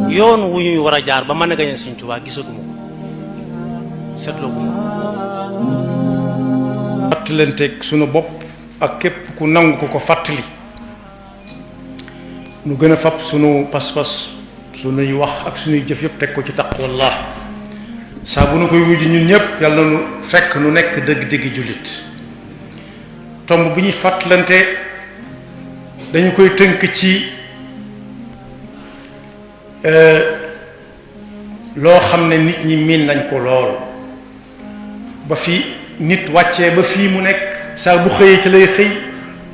yoon wu ñuy war a jaar ba mën a gañe Sëriñ Tuubaa gisaguma ko seetlooguma ko. fàttalanteeg sunu bopp ak képp ku nangu ko fàttali nu gën a fab sunu pas-pas sunuy wax ak sunuy jëf yëpp teg ko ci taqwallah saa bu nu koy wujj ñun ñëpp yàlla nu fekk nu nekk dëgg-dëgg jullit. tomb bu ñuy fàttalante dañu koy tënk ci loo xam ne nit ñi miin nañ ko lool ba fi nit wàccee ba fii mu nekk saa bu xëyee ci lay xëy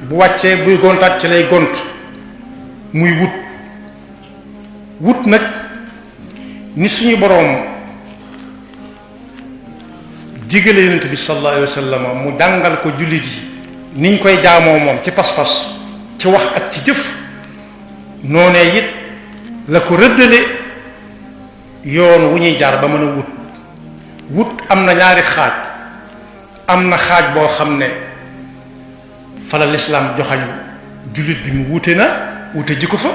bu wàccee buy gontaat ci lay gont muy wut nag ni suñu boroom digale yonent bi sallallahu alayhi wa sallam mu jàngal ko jullit yi niñ koy jaamoo moom ci pas-pas ci wax ak ci jëf noonee it la ko rëddale yoon wu ñuy jaar ba mën a wut am na ñaari xaaj am na xaaj boo xam ne fala lislaam joxañ jullit bi mu wute ji ko fa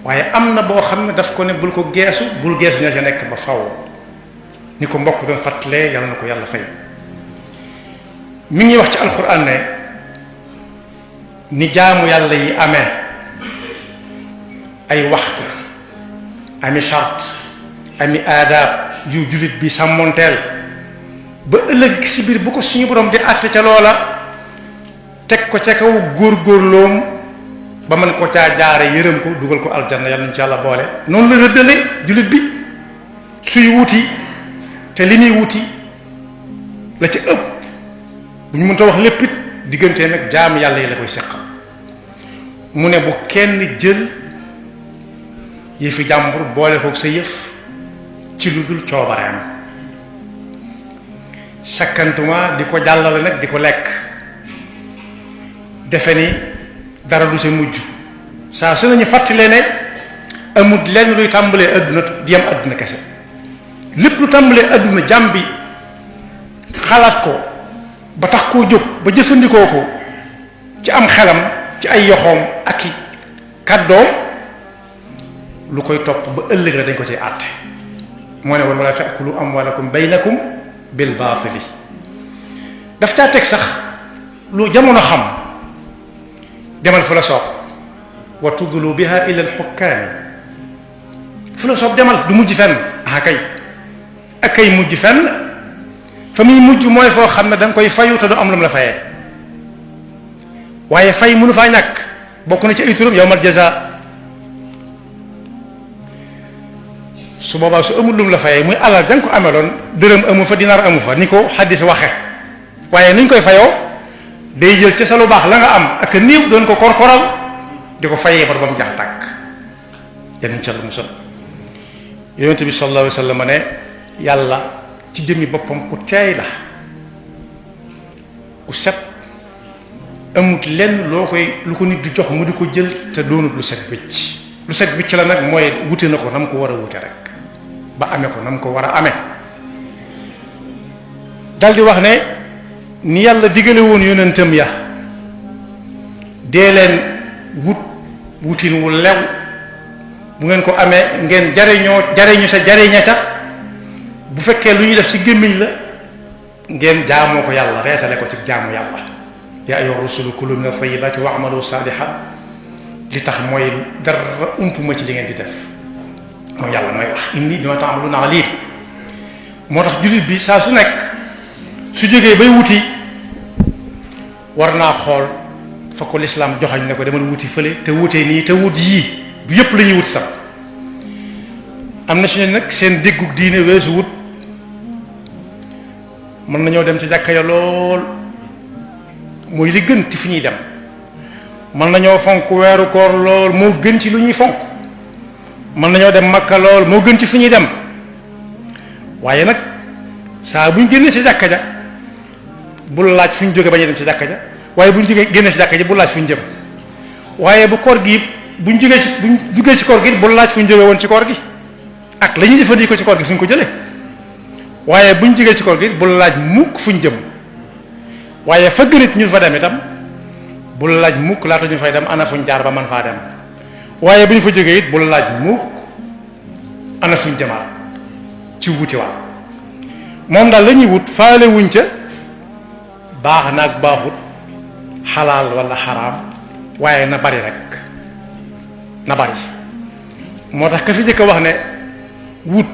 waaye am na boo xam ne daf ko ne bul ko geesu ña ca nekk ba faw ni ko mbokk doon fàttalee yàlla na ko yàlla fay mi ngi wax ci alxuraan ne ni jaamu yàlla yi amee ay waxtu ami charte ami aadaab yu jullit bi sàmmonteel ba ëllëg si biir bu ko suñu borom di àtte ca loola teg ko ca kaw góorgóorloom ba mën ko caa jaare yërëm ko dugal ko aljanna yàlla ñu ci yàlla boole noonu la rëddale jullit bi suy wuti te li muy wuti la ci ëpp bu ñu mënta wax lépp it diggante nag jaam yàlla yi la koy seqal mu ne bu kenn jël yëfi jàmbur boole ko sa yëf ci lu dul coobareem sakkantuma di ko jàllale nag di ko lekk defe ni dara du sa mujj saa su nañu fàttalee ne amut lenn luy tàmbalee adduna di yem adduna kese lépp lu tàmbalee adduna jàmm bi xalaat ko ba tax koo jóg ba jëfandikoo ko ci am xelam ci ay yoxoom ak i kàddoom lu koy topp ba ëllëg la dañ ko cay àtte moo ne woon wala taakulu amwalakum baynakum bil baatili daf caa teg sax lu jamono xam demal fu la soob wa tudlu biha ila alxukkaami fu la soob demal du mujj fenn ak kay mujj fenn fa muy mujj mooy foo xam ne da nga koy fayu te du am lu mu la fayee waaye fay mënu faa ñàkk bokk na ci ay turam yawmal jazaa su boobaa su amul lu mu la fayee muy alal da nga ko ameloon dërëm amu fa dinaar amu fa ni ko xaddis waxe waaye nuñ koy fayoo day jël ca sa lu baax la nga am ak néew doon ko korkoral di ko fayee bar ba mu jax tàkk yan ca la musal yonent bi sallallahu alayhi wa sallam ne yàlla ci jëmmi boppam ku teey la ku set amut lenn loo koy lu ko nit di jox mu di ko jël te doonut lu set wicc la nag mooy wute na ko na mu ko war a wute rek ba amee ko na mu ko war a amee dal di wax ne ni yàlla digale woon yonentam ya dee leen wutin wu lew bu ngeen ko amee ngeen jariñu sa jariña ca bu fekkee lu ñuy def ci gémmiñ la ngeen jaamoo ko yàlla reesale ko ci jaamu yàlla yaa ayyuha rusulu kulu min at-tayyibati wa'malu salihan li tax mooy dara umpuma ci li ngeen di def moom yàlla mooy wax inni bima ta'maluna alim moo tax jullit bi saa su nekk su jógee bay wuti war naa xool fa ko lislaam joxañ ne ko demal wuti fële te wutee nii te wut yii du yëpp la ñuy wuti tam am na suñu nag seen déggug diine weesu wut mën nañoo dem ci jàkka ya lool mooy li gën ci fi ñuy dem mën nañoo fonk weeru koor lool moo gën ci lu ñuy fonk mën nañoo dem makka lool moo gën ci fi ñuy dem waaye nag saa buñ génnee ci jàkka ja bul laaj fu ñu jóge bañ a dem ci jàkka ja waaye buñ jógee génnee ci jàkka ja bul laaj fu ñu jëm waaye bu koor gi buñ jógee ci koor gi bul laaj fu ñu jóge woon ci koor gi ak la ñuy jëfandikoo ci koor gi fu ñu ko jëlee waaye buñ jógee ci koor gi bul laaj mukk fu ñu jëm waaye fa gënit ñu fa dem itam bul laaj mukk laata ñu fay dem ana fuñ jaar ba man faa dem waaye bu ñu fa jógee it bul laaj mukk ana fuñ jamaat ci wuti waat moom daal la ñuy wut faale wuñ ca baax naag baaxut xalaal wala xaraam waaye na bari rek na bari moo tax ka fi njëkk a wax ne wut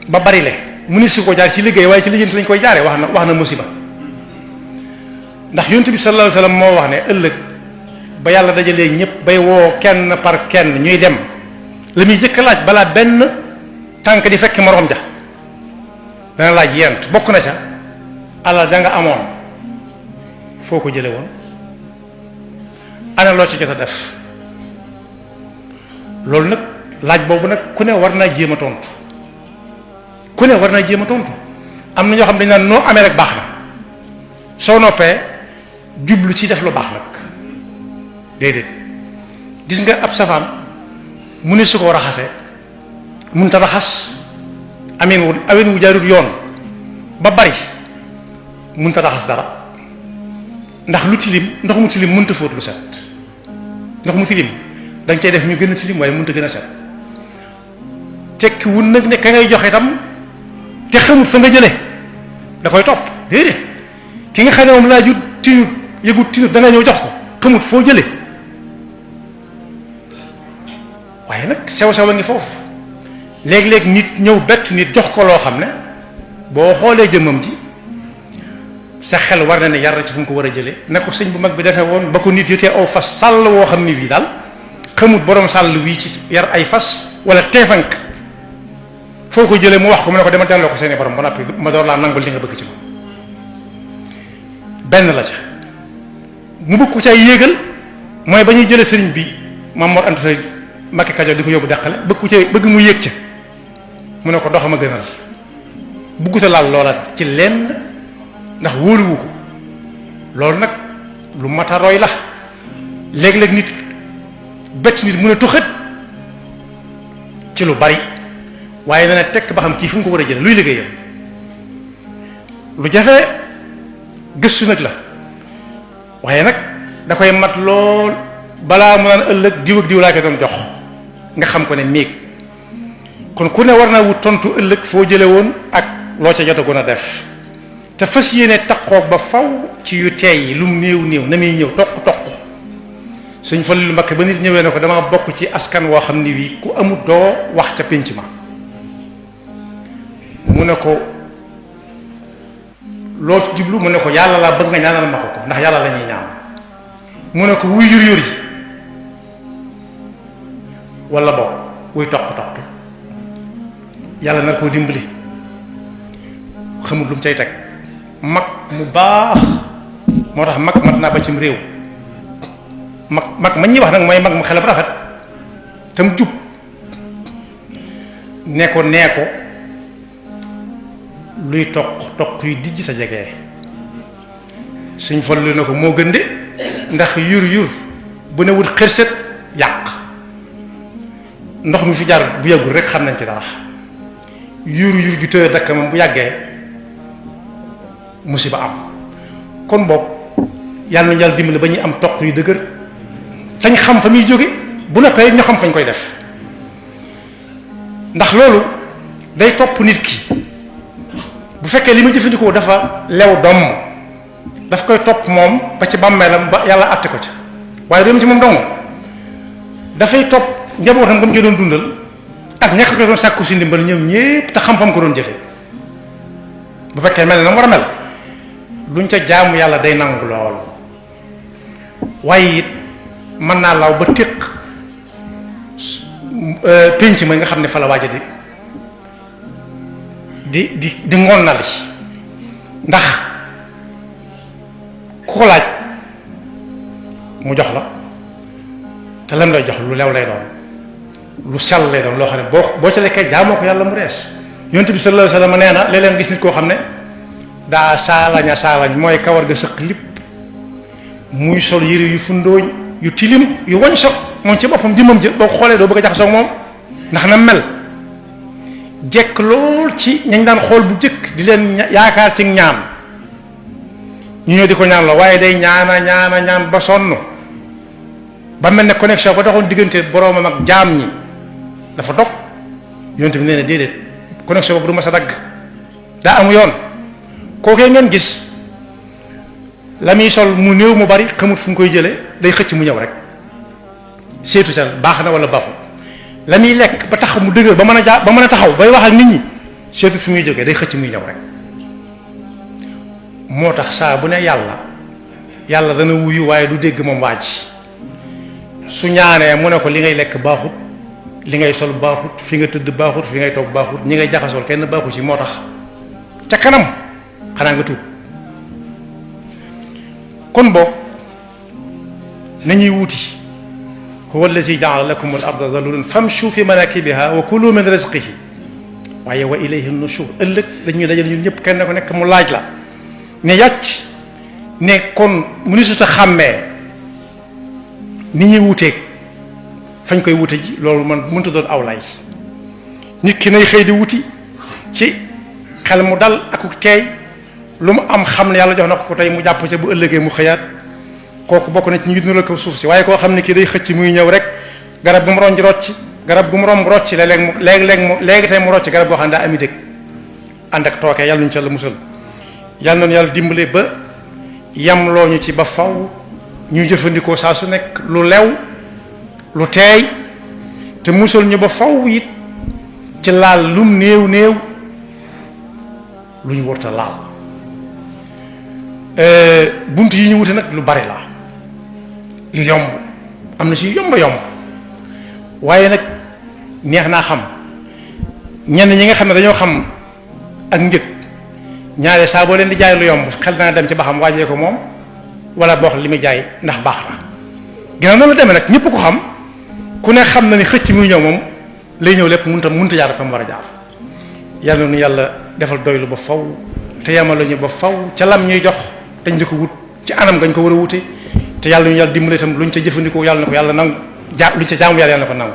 ba bari le mu ni su ko jaar ci liggéey waaye ci liggéey lañ koy jaaree wax na musiba ndax yonent bi sallallahu alayhi wasallam moo wax ne ëllëg ba yàlla dajalee ñëpp bay woo kenn par kenn ñuy dem la muy jëkk laaj balaa benn tànk di fekk moroom ja dana laaj yent bokk na ca alal ja nga amoon foo ko jële woon ana loo ci jot a def loolu nag laaj boobu nag ku ne war naa jéem a tontu ku ne war naa jéem a tontu am na ñoo xam dañ naan noo amee rek baax na soo noppee jublu ci def lu baax nag déedéet gis nga ab safaan mu ne su ko raxase mun ta raxas aween wu jaarut yoon ba bari mun ta raxas dara ndax lu tilim ndox mu tilim mënta fóot lu set ndox mu tilim dañ koy def ñu gën a tilim waaye mënta gën a set tekki wun nag ne ka ngay joxe itam te xamut fa nga jële da koy topp déedéet ki nga xam ne moom laajut tinut yëgut tinut da nga ñëw jox ko xamut foo jële waaye nag sew-sew a ngi foofu léeg-léeg nit ñëw bett nit jox ko loo xam ne boo xoolee jëmmam ji sa xel war na ne yar ci fu mu ko war a jëlee ne ko sëñ bu mag bi defee woon ba ko nit yitee aw fas sàll woo xam ne bii daal xamut borom sàll wii ci yar ay fas wala teefank foo ko jëlee mu wax ko mu ne ko dama delloo ko seeni borom ba noppi ma door laa nangul li nga bëgg ci moom benn la ca mu bëgg ko ca yéegal mooy ba ñuy jëlee sëriñ bi Maam Mor Anta Sali Mbakke Kajoor di ko yóbbu dàqale bëgg ko ca bëgg mu yéeg ca mu ne ko doxama gënal bugguta laal loola ci lenn ndax wóoluwu ko loolu nag lu mat a roy la léeg-léeg nit bett nit mun a tuxat ci lu bari waaye dana tekk ba xam kii fu mu ko war a jële luy liggéeyam lu jafe gëstu nag la waaye nag da koy mat lool balaa mu naan ëllëg diw ak diw laa ko doon jox nga xam ko ne néeg kon ku ne war naa wut tontu ëllëg foo jële woon ak loo ca jotagoon a def te fas yéene taqoog ba faw ci yu teey yi lu mu néew néew na muy ñëw toq suñ fa lu Mbakke ba nit ñëwee ne ko dama bokk ci askan woo xam ni wii ku amut doo wax ca pénc ma mu ne ko loo ci jublu mu ne ko yàlla laa bëgg nga ñaanal ma ko ndax yàlla la ñuy ñaan mu ne ko wuy yur yur yi wala boog wuy toq yàlla nar koo dimbali xamut lu mu cay teg mag mu baax moo tax mag mat naa ba cim réew mag ma ñuy wax nag mooy mag mu xelam rafet tam jub nee ko luy toq yu dijj sa jege suñ fallu na ko moo gën de ndax yur bu ne wut xërset yàq ndox mi fi jaar bu yàggul rek xam nañ ci dara yur gi tëye dakk moom bu yàggee musiba am kon boog yàlla nañu yàlla dimbali ba ñuy am toq yu dëgër tañ xam fa muy jóge bu nekkee ñu xam fañ koy def ndax loolu day topp nit ki bu fekkee li ma jëfandikoo dafa lew doom daf koy topp moom ba ci bàmmeelam ba yàlla àtte ko ca waaye doom ci moom dong dafay topp njabootam ba mu doon dundal ak ñàkk ko doon sàkku si ndimbal ñoom ñépp te xam fa mu ko doon jëfe bu fekkee mel na mu war a mel luñ ca jaamu yàlla day nangu lool waaye it mën naa law ba téq pénc ma nga xam ne fa la waaja di ngoon na li ndax ku ko laaj mu jox la te lam lay jox lu lew lay doon lu sell lay doon loo xam ne boo ca lekkee jaamoo ko yàlla mu rees yonent bi sallallahu alayhi wasallam nee na léeg-léeg gis nit koo xam ne daa saalañ mooy kawar ga sëq lipp muy sol yére yu fundooñ yu tilim yu wañ soog moom ci boppam jëmmam jë boo xoolee doo bëgg a jaxasoo moom ndax na mel jekk lool ci ñañ daan xool bu jëkk di leen yaakaar ci ñaan ñu ñëw di ko ñaan la waaye day ñaan ba sonn ba mel ne connexion ba doxoon diggante boroomam ak jaam ñi dafa dog yonent bi nee na déedéet connexion boobu du ma sa dagg daa am yoon kookee ngeen gis la muy sol mu néew mu bari xamut fu mu koy jëlee day xëcc mu ñëw rek seetu sa baax na wala baaxul la muy lekk ba tax mu dëgër ba mën a ba mën a taxaw bay wax ak nit ñi seetu fi muy jógee day xëcc muy ñëw rek moo tax saa bu ne yàlla dana wuyu waaye du dégg moom waa ji su ñaanee mu ne ko li ngay lekk baaxut li ngay sol baaxut fi nga tëdd baaxut fi ngay toog baaxut ñi ngay jaxasool kenn baaxut ci moo tax ca kanam xanaa nga tuub kon boog nañuy wuti huwa allazi jaala lakum al arda zalulan famshu fi manakibiha wa kulu min rizqihi waaye wa ilayhi nushur ëllëg dañuy dajal ñun ñëpp kenn ko nekk mu laaj la ne yàcc ne kon mu ni suta xàmmee ni ñuy wuteeg fañ koy wute ji loolu man mënta doon aw lay nit ki nay xëy di wuti ci xel mu dal ak teey lu mu am xam ne yàlla jox na ko tey mu jàpp ca bu ëllëgee mu xëyaat kooku bokk na ci ñu dundal ko suuf si waaye koo xam ne kii day xëcc muy ñëw rek garab gu mu ronj rocc garab gu mu romb rocc léegi tey mu rocc garab goo xam ne daa ami dëkk ànd ak tooke yàlla ñu ci yàlla musal yàlla noonu yàlla dimbale ba yam loo ñu ci ba faw ñu jëfandikoo saa su nekk lu lew lu teey te musal ñu ba faw it ci laal lum néew néew lu ñu warta laal bunt yi ñu wute nag lu bari la yu yomb am na si yomb waaye nag neex naa xam ñenn ñi nga xam ne dañoo xam ak njëg ñaare saa boo leen di jaay lu yomb xel dana dem ci ba xam waajee ko moom wala boo xam li muy jaay ndax baax na ginnaaw noonu la demee nag ñëpp ko xam ku ne xam na ni xëcc muy ñëw moom lay ñëw lépp mënut a jaar fa mu war a jaar yàlla nu yàlla defal doylu ba faw te yamalu ñu ba faw ca lam ñuy jox dañ di ko wut ci anam gañ ko war a wute te yàlla ñu yàlla dimbale itam luñ ca jëfandikoo yàlla na ko yàlla nangu luñ ca jaamu yàlla na ko nangu